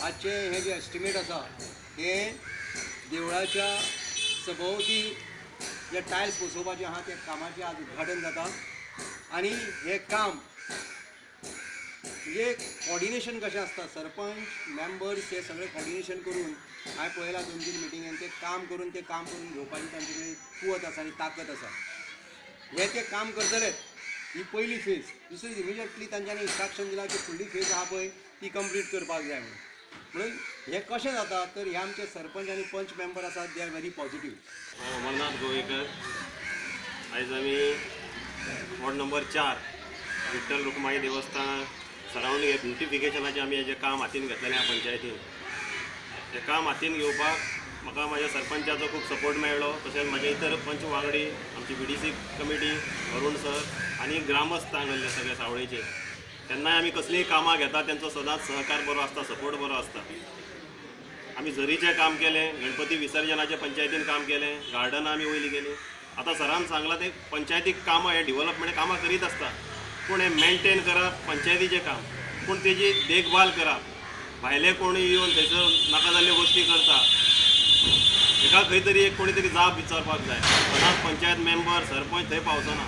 आजचे हे जे एस्टिमेट आसा हे देवळाच्या सभोवती जे टायल्स बसोवपाचे आहा त्या कामाचें आज उद्घाटन जाता आनी हें काम म्हणजे कॉर्डिनेशन कशें आसता, सरपंच मेंबर्स हे सगळे कॉर्डिनेशन करून हांवें पळयलां 2-3 मिटिंगेन ते काम करून घेवपाची तांचे कडेन कुवत आसा आनी ताकत आसा. हे ते काम करतलेच, ही पयली फेज. दुसरी इमिजिएटली तांच्यांनी इन्स्ट्रक्शन दिलां की फुडली फेज आहा पळय ती कंप्लीट करपाक जाय म्हणून. म्हणून हें कशें जाता तर हे आमचे सरपंच आनी पंच मेंबर आसात, they are very positive. हांव अमरनाथ गोवेकर. आयज आमी वॉर्ड नंबर 4 विठ्ठल रुक्माई देवस्थान सरावंडींग हे ब्युटिफिकेशनाचें आमी हेजें काम हातीन घेतलेलें आहा पंचायतीन. हें काम हातीन घेवपाक म्हाका म्हाज्या सरपंचाचो खूब सपोर्ट मेळ्ळो, तशेंच म्हाजे इतर पंच वांगडी, आमची B D C committee, Arun sir आनी ग्रामस्थ हांगासरले सगळे सावळेचे. तेन्नाय आमी कसलींय कामां घेता तेंचो सदांच सहकार बरो आसता, सपोर्ट बरो आसता. आमी झरीचें काम केलें, गणपती विसर्जनाचें पंचायतीन काम केलें, गार्डनां आमी वयली गेलीं. आतां सरान सांगलां ते पंचायतीक कामां हे डिवलपमेंट कामां करीत आसता, पूण हें मेनटेन करप पंचायतीचें काम, पूण तेजी देखभाल करप. भायले कोणूय येवन थंयसर नाका जाल्ल्यो गोश्टी करता, हेका खंय तरी एक कोणी तरी जाप विचारपाक जाय. सदांच पंचायत मेंबर सरपंच थंय पावचना.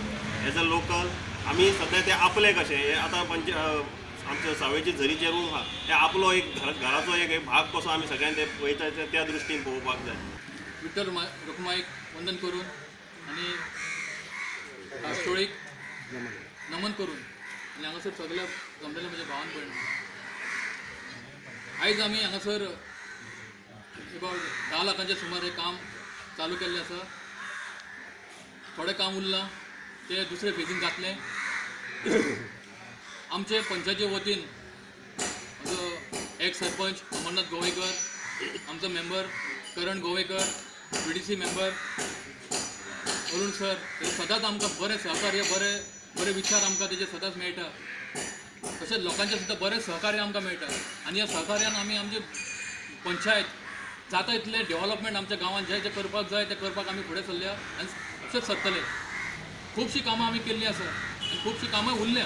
एज अ लोकल आमी सद्या ते आपले कशें हे आतां आमच्या सावयचे झरीचे रूम आहा ते आपलो एक घराचो एक भाग कसो आमी सगळ्यांनी ते पळयता त्या दृश्टीन पळोवपाक जाय. विठ्ठल रुक्माईक वंदन करून आनी कास्टोळीक नमन करून आनी हांगासर सगळ्या जमलेले म्हज्या भावान भयण, आयज आमी हांगासर एबावट 10 लाखांच्या सुमार हें काम चालू केल्लें आसा. थोडें काम उरलां तें दुसरे फेजीन जातलें. आमचे पंचायती वतीन म्हजो एक्स सरपंच अमरनाथ गोवेकर, आमचो member Karan Govekar, B D C member Arun sir, हे सदांच आमकां बरें सहकार्य, बरे बरे विचार आमकां तेजे सदांच मेळटा. तशेंच लोकांचें सुद्दां बरें सहकार्य आमकां मेळटा आनी ह्या सहकार्यान आमी आमची पंचायत जाता इतलें डेव्हलपमेंट आमच्या गांवांत जें जें करपाक जाय तें करपाक आमी फुडें सरल्या आनी तशेंच सरतले. खुबशीं कामां आमी केल्लीं आसा आनी खुबशीं कामां उरल्या,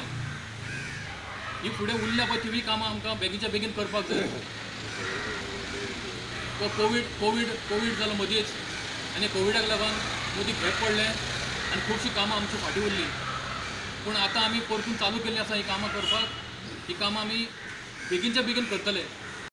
ही फुडें उरल्या पळय तिवूय कामां आमकां बेगीनच्या बेगीन करपाक जाय. तो कोवीड कोवीड कोवीड जालो मदींच आनी कोविडाक लागून मदीं गॅप पडलें आनी खुबशीं कामां आमची फाटीं उरलीं. पूण आतां आमी परतून चालू केल्लीं आसा हीं कामां करपाक. ही कामां आमी बेगीनच्या बेगीन करतले.